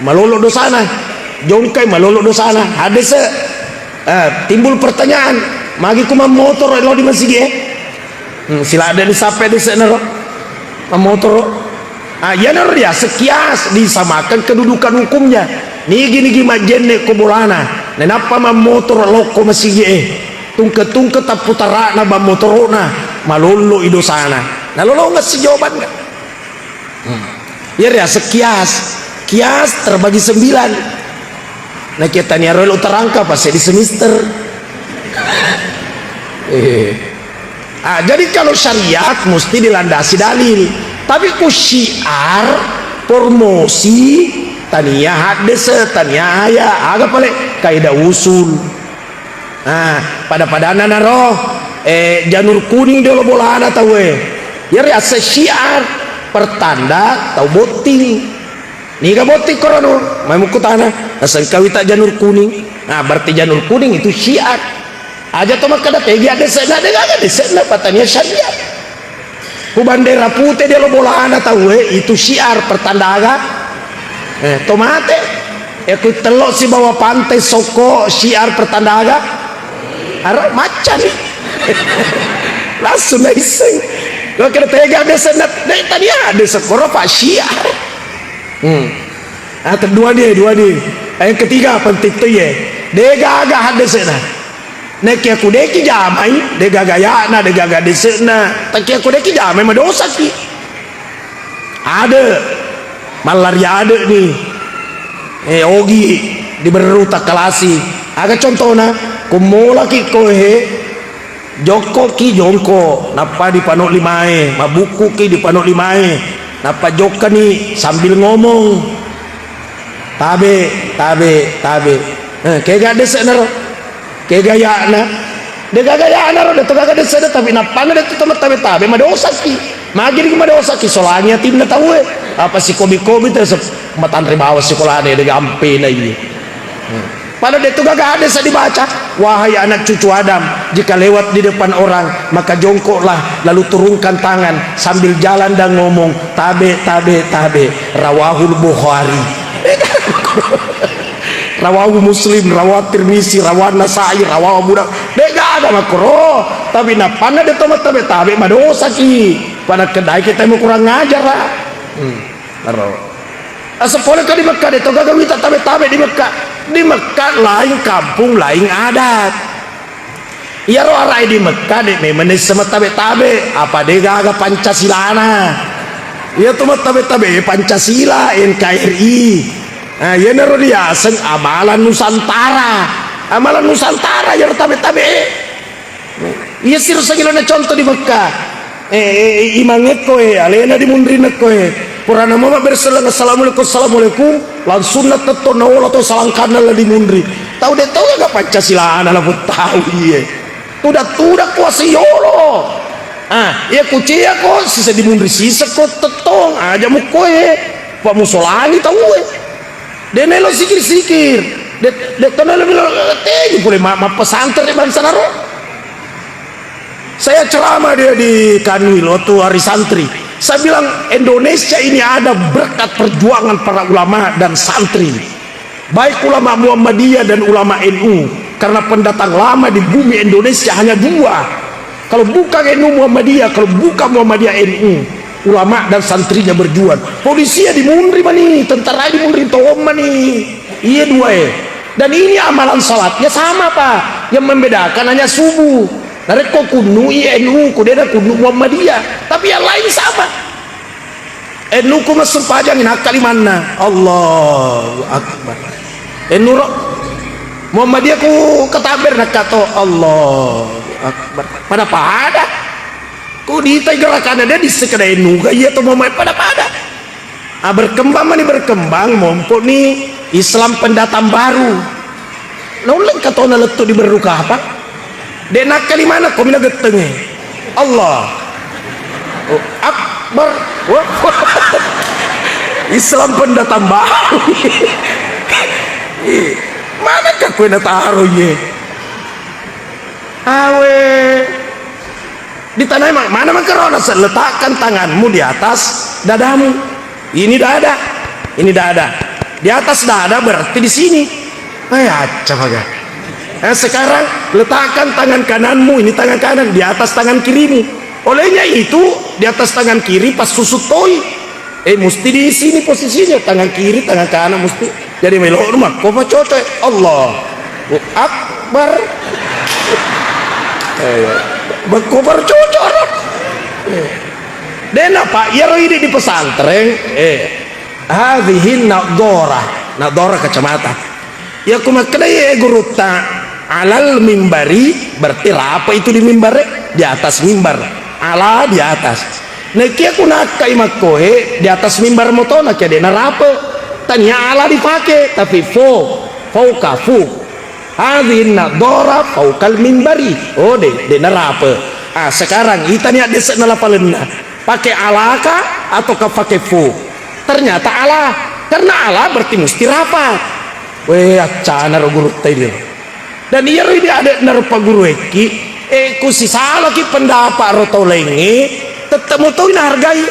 malolo dosana. Jongkai malolo dosana. Hadis, eh, timbul pertanyaan, magi ku mammotoro lao di masigie? Hmm, sila ada di sape di senero. Mammotoro. Ah, iyanaro riaseng kias, disamakan kedudukan hukumnya. Nigi-nigi majjenne ko bolana, nenappa mammotoro lokko masigie. Tungke-tungke tapputara'na bang motorona, malollo i dosana. Nalolongeng si jawabanna. Hmm. Iya riaseng kias. Kias terbagi sembilan. Nakiya tania ro lo terangka pas di semester. Eh. Ah, jadi kalau syariat mesti dilandasi dalil. Tapi ku syiar, promosi, tania haddese, tania aya, aga pale kaidah usul. Nah, pada-padanna naro, eh, janur kuning diolo bolana tauwe. Iya riaseng syiar, pertanda tau botting. Niga botting korono, mai mukkutana, nasengkawi ta janur kuning. Nah, berarti janur kuning itu syiar. Aja to makkeda tegi addese, na de gaga addese, na patania syariat. Ku bandera pute diolo bolana tauwe, itu syiar pertanda aga? Eh, to mate. Eh, ku tello sibawa pantai sokko syiar pertanda aga? Ara macca ni. Langsung naisseng. Kau kena tega desenna, de tadi ada sekoro Pak Syiah. Hmm. Ah, kedua dia, dua dia. Yang ketiga penting tu ye. Degaga hadesena. Nekia kudeki jamai, degaga yana, degaga desena. Takia kudeki jamai madosaki. Ada mallari ada ni. Eh, ogi diberru takkalasi. Aga contona, kummolaki koe, jokkoki jongko, nappa dipano limae, mabukkuki dipano limae, nappa jokkani sambil ngomong, "Tabe, tabe, tabe." Eh, kega dese'naro? Kega ya'na? De gaga ya'naro, de to gaga dese'na, tapi nappanna de to mattabe-tabe, madosaki. Magi di madosaki, solangi atinna tauwe. Apa sikobi-kobi te se-, matanre bawa sikolana, de gampena iye. Hmm. Pada de tu gaga hadis dibaca, "Wahai anak cucu Adam, jika lewat di depan orang, maka jongkoklah, lalu turunkan tangan sambil jalan dan ngomong, 'Tabe, tabe, tabe.'" Rawahul Bukhari. Rawahu Muslim, rawahu Tirmizi, rawahu Nasai, rawahu Abu Daud. De gaga makkoro. Tapi nappanna de to mattabe-tabe, madosaki. Pada kedai kita mau kurang ajar, ah. Hmm. Aro. Asepole ka di Mekah, de to gaga wita tabe-tabe di Mekah. Di Mekah lain kampung, lain adat. Iyaro arae di Mekah de memang nisseng mattabe-tabe, apa de gaga Pancasilana. Iya tu mattabe-tabe Pancasila, N K R I. Nah, iyanaro diaseng amalan Nusantara. Amalan Nusantara iyaro tabe-tabe. Iya siro sagilana contoh di Mekah. Eh, eh, eh, imangekko, eh, alena di munrinekko, eh. Purana mama berselleng, "Assalamualaikum, assalamualaikum." Langsung na tetto naola to salangkanna la di munri. Tau de tau ga Pancasilana la tau iye. Tudak-tudak kuasa yolo. Ah, iya kucia ko sisa di munri sisa ko tettong. Aja mukko, eh. Pa musolani tau, eh. De melo sikir-sikir. De, de to melo, melo, teju pole ma-, mappesanter de bangsa naro. Saya ceramah dia di Kanwil waktu hari santri. Saya bilang, Indonesia ini ada berkat perjuangan para ulama dan santri. Baik ulama Muhammadiyah dan ulama N U. Karena pendatang lama di bumi Indonesia hanya dua. Kalau bukan N U Muhammadiyah, kalau bukan Muhammadiyah N U, ulama dan santrinya berjuang. Polisi ya di munri mani, tentara di munri tohom mani. Iya dua, eh. Dan ini amalan salatnya sama, Pak. Yang membedakan hanya subuh. Narekko kunnu'i N U ku, dena kunnu Muhammadiyah. Tapi yang lain sama. N U ku messempajang, nakka limanna. Allahu Akbar. N U ro. Muhammadiyah ku katabber, nakka to. Allahu Akbar. Pada-pada. Ku ditai gerakanna de disseng kada N U ga iya to Muhammad, pada-pada. Ah, berkembang mani berkembang, mompo ni Islam pendatang baru. Naulleng katona lettu di Berru Kapang. De nakkalimana ko mina gettengnge. Allah. Oh, Akbar. Wah. Islam pendatang baru. Ih, manakah kue nataro ye? Awe. Ditanai ma-, mana mengkerona se-, letakkan tanganmu di atas dadamu. Ini dada. Ini dada. Di atas dada berarti di sini. Eh, acca maga. Eh, sekarang letakkan tangan kananmu, ini tangan kanan, di atas tangan kirimu. Olehnya itu, di atas tangan kiri pas susut toi. Eh, mesti di sini posisinya, tangan kiri, tangan kanan mesti. Jadi melo makko pa cocok. Allahu Akbar. Eh, makko pa cocok. Eh. Dena, Pak, iyaro idi di pesantren, eh, hadhihi nadhara, nadhara kacamata. Iya ku makkedai, eh, gurutta, alal mimbari, berarti rapa itu di mimbare, di atas mimbar. Ala di atas. Nekia ku nakkai makkoe, di atas mimbar motona kia de narape. Tania ala dipake, tapi fo, fauka, fu. Hadhihi nadhara faukal mimbari. Oh, de, de narape. Ah, sekarang itani addese nalapalenna. Pake alaka atau ka pake fu? Ternyata ala. Karena ala berarti mesti rapat. Weh, accana ro gurutta ini. Dan iyaro idi ade'na ro paguruekki, eh, ku sisalaki pendapat ro tau laingnge, tette mutoi nahargai.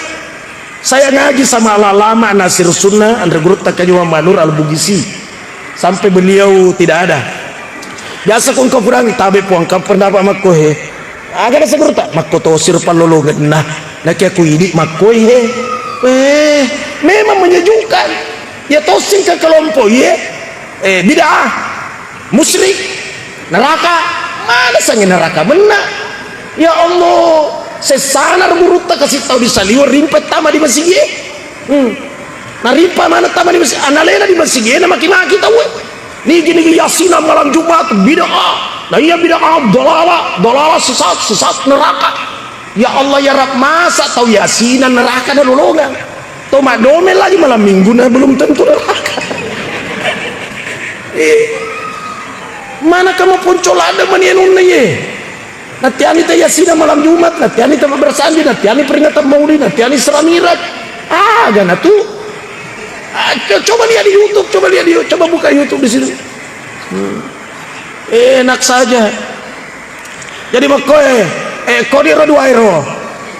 Saya ngaji sama Al-Allamah Nasir Sunnah, anre gurutta Kaju Muhammad Nur Al-Bugisi. Sampai beliau tidak ada. Biasa ku engka pudangi, tabe puang, engka pendapat makko he. Aga naseng gurutta? Makkotosi ro pallolongenna. Nakia ku idi makkoi he. Eh, memang menyejukkan. Ya tosing ke kelompok ye. Eh, bid'ah, musyrik, neraka. Mana sangi neraka menna? Ya Allah, sessana ro gurutta kasi tau di Saliweng rimpe tama di masigi. Hmm. Narimpa mana tama di masigi, analena di masigi, na maki-maki tau. Nigi-nigi yasina malam Jumat, bid'ah. Nah iya bid'ah, dolala, dolala sesat, sesat neraka. Ya Allah, ya Rabb, masa tau yasinan neraka na lolongang? Tau maddomeng lagi malam minggu na belum tentu neraka. Eh, mana kamu ponco lada mani anunna ye? Natiani ta yasina malam Jumat, natiani ta mabbere sandi, natiani peringatan maulid, natiani Isra Miraj. Aga na tu? Ah, co-, coba lihat di YouTube, coba lihat di, coba buka YouTube di sini. Hmm. Enak saja. Jadi makkoe, eh, kodi ro dua ero.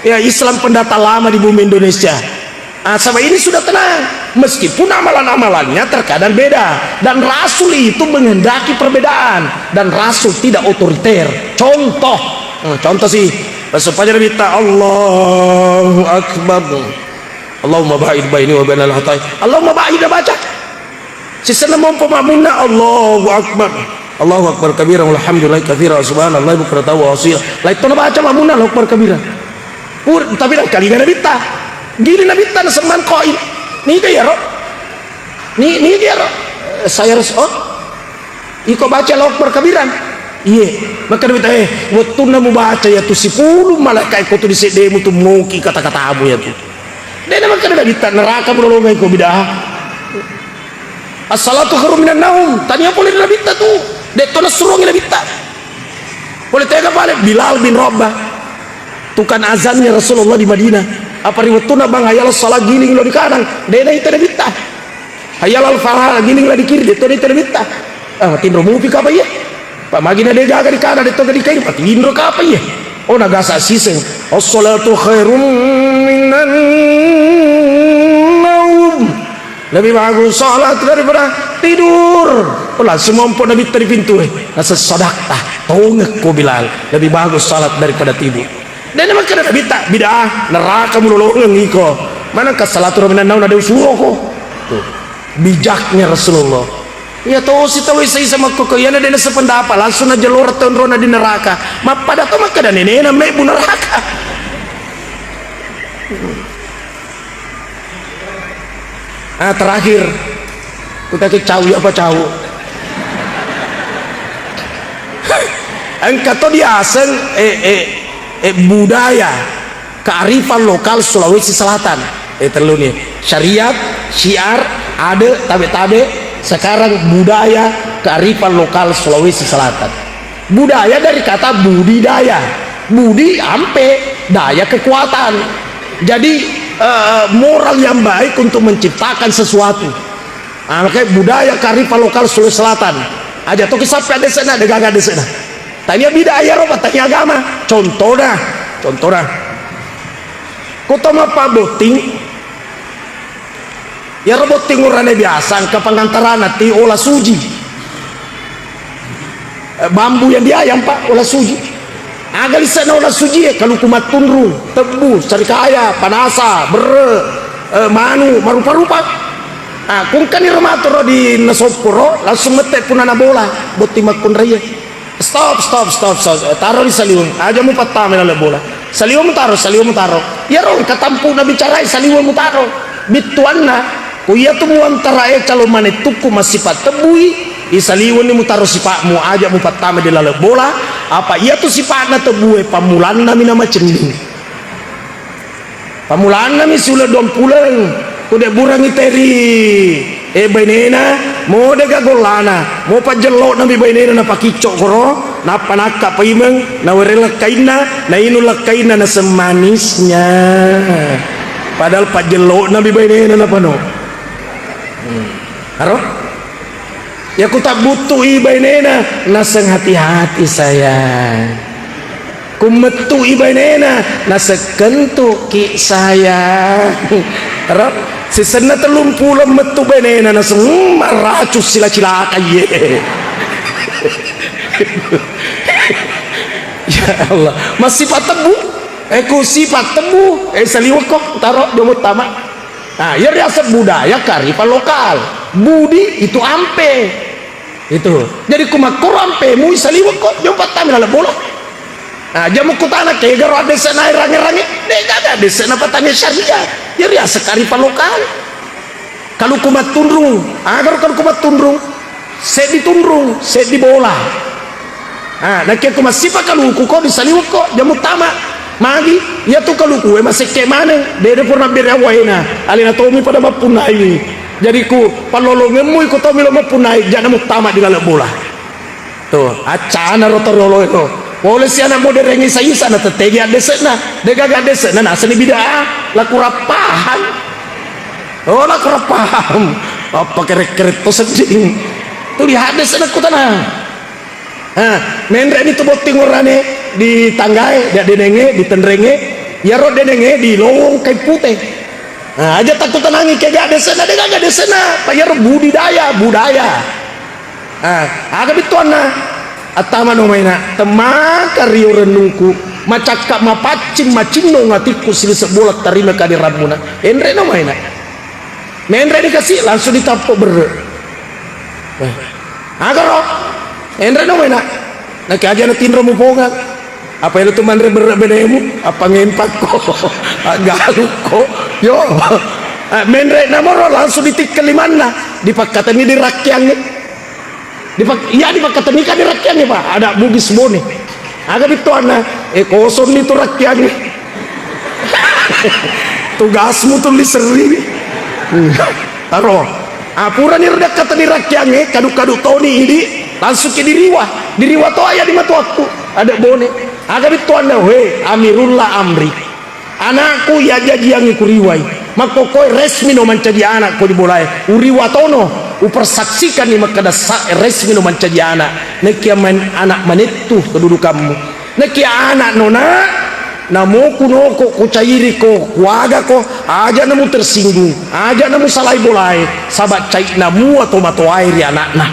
Ya, Islam pendatang lama di bumi Indonesia. Ah, sebab ini sudah tenang. Meskipun amalan-amalannya terkadang beda. Dan Rasul itu menghendaki perbedaan. Dan Rasul tidak otoriter. Contoh. Hmm, contoh sih. Supaya Nabi ta Allahu Akbar. Allahumma ba'id baini wa bainal khataya. Allahumma ba'id baca. Sisenna mompo ma'munna, Allahu Akbar. Allahu Akbar kabira, walhamdulillahi katsira, subhanallahi bukratan wa asila. Laitto nabaca ma'munna Allahu Akbar kabira. Pur, tapi nangkalinga Nabitta. Gili Nabitta nasemmang qail. Niga iyaro? Ni, niga iyaro? Eh, saya res-, oh? Iko baca Allahu Akbar kabiran? Iye. Maka Nabitta, eh, wettunna mubaca iyatu sipulung malaika iko tu di seddemu tu moki kata-katamu iyatu. Dena maka Nabitta neraka mulolonga iko bid'ah. As-salatu khairum minan naum. Tania pole ri Nabitta tu. De'to nassurongi Nabitta. Pole tega pale Bilal bin Rabah. Tukang azannya Rasulullah di Madinah. Apa ri wettunna bang hayya 'alas shalah giling lao di kanang. De'na ita Nabitta. Hayya 'alal falah giling lao di kiri. De'to ita Nabitta. Ah, tinro mupi kapa iya. Pak magi na de gaga di kanang, de'to ga di kiri. Patinro kapa iya. Oh, nagasa siseng. As-salatu khairum minan naum. Lebih bagus salat daripada tidur. Oh, langsung mompo Nabitta di pintu, eh. Naseng sadaqta, tongekko Bilal. Lebih bagus salat daripada tidur. Dena makkeda Nabitta, bid'ah, neraka mulolongeng iko. Manengka salatu ro minan naum nade usuroko. Tuh, bijaknya Rasulullah. Iya tosi tau isa-isa makkoko, iyana dena sependapat, langsung najelora tonrona di neraka. Mappada to makkeda nenena mebbu neraka. Ah, terakhir. Kutaki cau apa cau? Engka to diaseng, eh, eh, eh, budaya kearifan lokal Sulawesi Selatan. Eh, tellu ni. Syariat, syiar, ade, tabe-tabe, sekarang budaya kearifan lokal Sulawesi Selatan. Budaya dari kata budidaya. Budi ampe, daya kekuatan. Jadi, eh, moral yang baik untuk menciptakan sesuatu. Ah, makanya budaya kearifan lokal Sulawesi Selatan. Aja toki sampai ada sana, ada gagal ada sana. Tania bida ayah roba, tania agama. Contohnya, contohnya. Kota mapa botting, iyaro botting urane biasa engka pangantarana ti ola suji. Eh, bambu yang diayam, Pak, ola suji. Aga lise'na ola suji e, kaluku mattunrung, tebbu, sarikaya, panasa, berre, eh, manu, marupa-rupa. Ah, kungkani ro matoro di nasopporo, langsung mette punana bola, botting makkunraie. Stop, stop, stop, stop. Taro di saliweng. Aja mupattama laleng bola. Saliweng mutaro, saliweng mutaro. Iyaro engka tampu'na bicarai, saliweng mutaro. Bittuanna, ku iyatu muantara e calon manettukku massipa tebbui, i saliwenni mutaro sipa'mu, aja mupattama di laleng bola, apa iyatu sipa'na tebbue pammulanna mi namacenning. Pammulannami siuleng duampuleng, ku debburengngi teri, eh, bainena, mo dega gollana, mo pajjello'nami bainena napakicco koro, nappa nakka paimeng, nawereng lekkainna, nainung lekkainna, naseng manisnya. Padahal pajjello'nami bainena napano. Hmm. Aro? Iya ku tabbuttu'i bainena, naseng hati-hati sayang. Ku mettu'i bainena, naseng kentu'ki sayang. Ro, sisenna tellumpulo mettu bainena, naseng, "Hmm, maracung sila-cilaka iye." Iya Allah. Massipat tebbu. Eh, ku sipat tebbu. Eh, saliwekko. Taro, jomo tama. Nah, iya riaseng budaya kearifan lokal. Budi itu ampe. Itu. Jadi, ku makkoro ampemu, saliwekko. Jomo pattama laleng bola. Nah, jamu kutana, kegaro addesena range-range. Degaga addesena patania syariah. Iya riaseng kearifan lokal. Kaluku mattunrung, agaro kaluku mattunrung, seddi tunrung, seddi bola. Ah, nakia ku massipa kaluku ko disaliwekko, jamu tama. Magi, iya tu kaluku e masekke maneng, dede purna bere awaena, alena tomi pada mappunnai. Jadi ku pallolongemmu iko tomi lo mappunnai, jana muttama di laleng bola. Tuh, accana ro torolo ero. Pole si anak modern isa-isa na tettegi addese'na. Degaga addese'na nasani bid'ah. La kurang paham. Oh, la kurang paham. Apa kere-kere to sedding. Tu di haddese'na kutana. Ha, menre ni tu botting orane di tanggae, di denenge, di tenrenge. Yaro denenge di lowong kai pute. Nah, aja takkutanangi kega addese'na, degaga addese'na. Pa yaro budidaya, budaya. Ah, aga bittuanna? Attamano maina, temmaka rio rennungku, macakka mapaccing macinnong atikku silise bola tarima kaderammuna. Enreno maina. Menreni kasi langsung ditappo berre. Eh, agaro? Enreno maina. Naki aja na tinro mupongang. Apa elo tu manre berre benemu? Apa ngempakko? Aggalukko. Yo. Eh, menre namoro langsung ditikkel limanna, dipakkatenni di rakkiangnge. Dipak-, iya, dipakkatenni kan di rakkiangnge, Pak. Ada Bugis Bone. Aga bittuanna, eh, kosong ni tu rakkiangnge. Tugasmu tu li serri ni. Taro. Ah, purani ro dakkatenni rakkiangnge, kadu-kadu toni idi, langsung ki diriwa. Diriwa to aya di matuakku. Ada Bone. Aga bittuanna, we, Amirullah Amri. Anakku iya jajiangngi kuriwai. Makkokkoe resmi no mancaji anak ko di bolae. Uriwa tono, upersaksikanni makkeda sa-, resmi no mancaji anak. Nakia man-, anak manettu kedudukanmu. Nakia anak no, Nak, namo kunoko, kucairiko, kuagako, aja namu tersinggung, aja namu salai bolae, saba cai namu atau matoae ri anakna.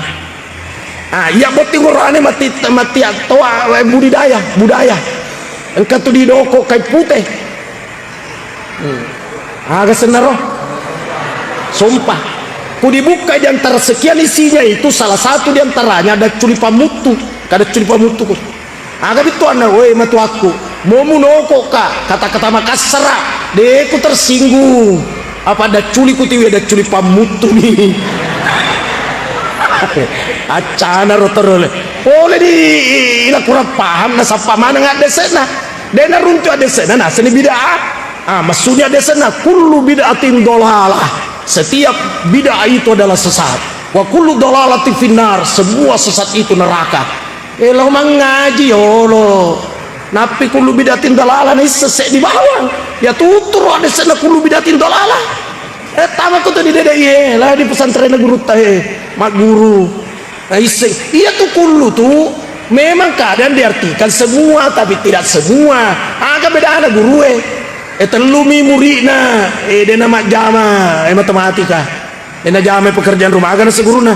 Ah, iya botting orane mati, mati attoa, eh, budidaya, budaya. Engka tu didoko kai pute. Hmm. Aga sennaro? Sompa. Ku dibuka di antara sekian isinya itu salah satu di antaranya ada culi pamuttu. Kada culi pamuttu ku. Aga bittuanna, woi matuakku. Mo munoko ka, kata-kata Makassara. Deku tersinggung. Apa dacculi kutiwi, dacculi pammuttu ni. Accana ro terole. Pole di ila kurang paham na sappa maneng addese'na. Dena runtu addese'na naseni bid'ah. Ah, maksudnya addese'na kullu bid'atin dolalah. Setiap bid'ah itu adalah sesat. Wa kullu dolalatin finnar, semua sesat itu neraka. Eh, lao mangngaji yolo. Nappi kullu bid'atin dalalah naisseng seddi bawang. Ya tuturu addese'na kullu bid'atin dalalah. Eh, tama ko tu di dede iye, lah di pesantrenna gurutta he, magguru. Naisseng. Iya tu kullu tu memang kadang diartikan semua, tapi tidak semua. Aga bedana gurue? Eh, tellumi muri'na, eh, dena majjama, eh, matematika. Eh, najamai pekerjaan rumah, aga nase guruna?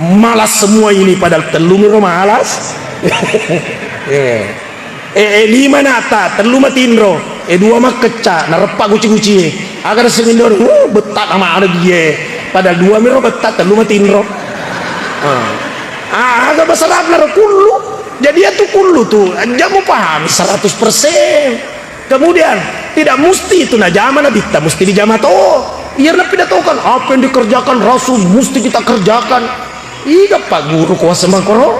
Malas semua ini, padahal tellumi ro malas. Eh, eh, lima nata, tellu matinro, eh, dua makkecca, nareppa guci-guci, eh. Aga nase guruna? Uh, betta na mana dia? Padahal dua miro betta, tellu matinro. Ah. Ah, aga basarapna ro kullu. Jadi ya tu kullu tu, aja mau pahami seratus persen. Kemudian, tidak musti itu najama nabitta, musti dijama to. Iya, napidatokan, apa yang dikerjakan Rasul musti kita kerjakan. Iga Pak Guru kuasa mangkoro?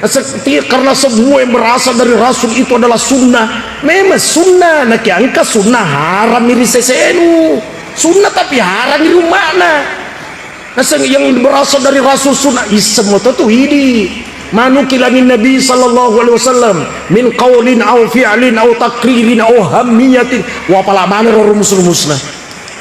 Se-, ti-, karena semua yang berasal dari Rasul itu adalah sunnah. Memang sunnah, nakiangka sunnah haram iri sesenu. Sunnah tapi haram iri umma'na. Naseng yang berasal dari Rasul sunnah, isseng moto tu idi. Manukilanin Nabi sallallahu alaihi wasallam min qaulin au fi'lin au takririn au hamiyatin. Wa pala mana ro rumus-rumusna.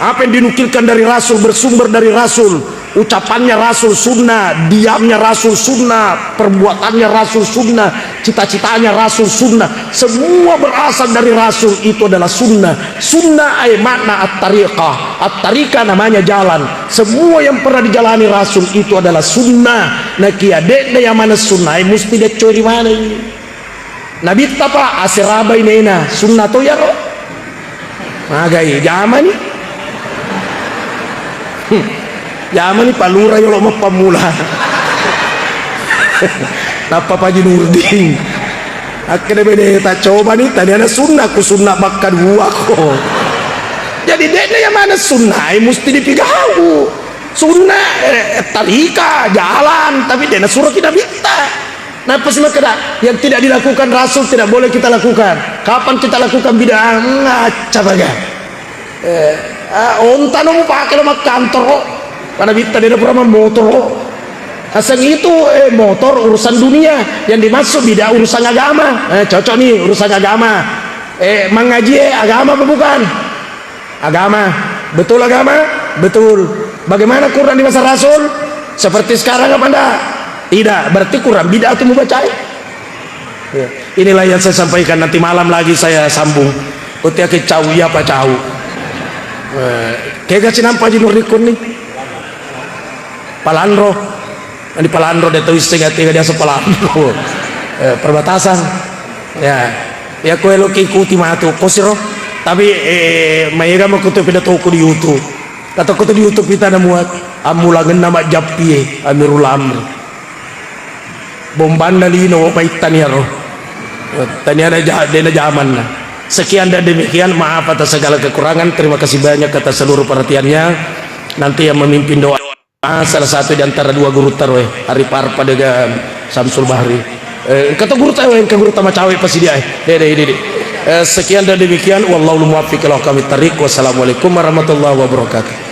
Apa yang dinukilkan dari Rasul, bersumber dari Rasul, ucapannya Rasul sunnah, diamnya Rasul sunnah, perbuatannya Rasul sunnah, cita-citanya Rasul sunnah, semua berasal dari Rasul, itu adalah sunnah. Sunnah ay makna at-tariqah. At-tariqah namanya jalan. Semua yang pernah dijalani Rasul itu adalah sunnah. Nakia de'na yang mana sunnah, ay musti deccoi ri mana ini. Nabitta pa asera bainena, sunna to iyaro. Magai, jamani. Hmm. Jamani palura yolo mappammula. Nappa Paji Nurdin. Akkeda beneta, cobani, taniana sunna, ku sunna bakka dua ko. Jadi, de'na iya maneng sunna, eh, musti dipigau. Sunna, eh, talika, jalan, tapi de'na suroki Nabitta. Nappa si makkeda, yang tidak dilakukan Rasul tidak boleh kita lakukan. Kapan kita lakukan bid'ah? Ngaca baga. Eh, ah, onta no mupake lo makkantoro. Pada Nabitta de'na pura mammotoro. Aseng itu, eh, motor urusan dunia. Yang dimaksud bid'ah urusan agama. Eh, cocok nih urusan agama. Eh, mangaji, eh, agama apa bukan? Agama. Betul agama? Betul. Bagaimana Quran di masa Rasul? Seperti sekarang apa ndak? Tidak. Berarti Quran bid'ah tuh mubacai. Ya. Inilah yang saya sampaikan. Nanti malam lagi saya sambung. Utia ke cau, iya apa cau? Eh, kega sinampa Haji Nurdin nih? Palanro. Di Palanro de tau isseng ati, dia sepalanro. Eh, perbatasan. Ya. Ya, ko eloki ikuti matu. Kosiro. Tapi, eh, maega mako tu peda toko di YouTube. Kata ko tu di YouTube kita namuat. Ammulangenna majjappie, Amirul Amri. Bombanna lino, maittani aro. Taniana ja-, dena jamanna. Sekian dan demikian, maaf atas segala kekurangan. Terima kasih banyak atas seluruh perhatiannya. Nanti yang memimpin doa, salah satu di antara dua guru taroe, Ari Parpa dengan Samsul Bahri. Eh, kata guru taroe, ke guru tama cawe pasti dia, eh. Dede, dede. Eh, sekian dan demikian. Wallahul muwaffiq ila aqwamit thariq. Wassalamualaikum warahmatullahi wabarakatuh.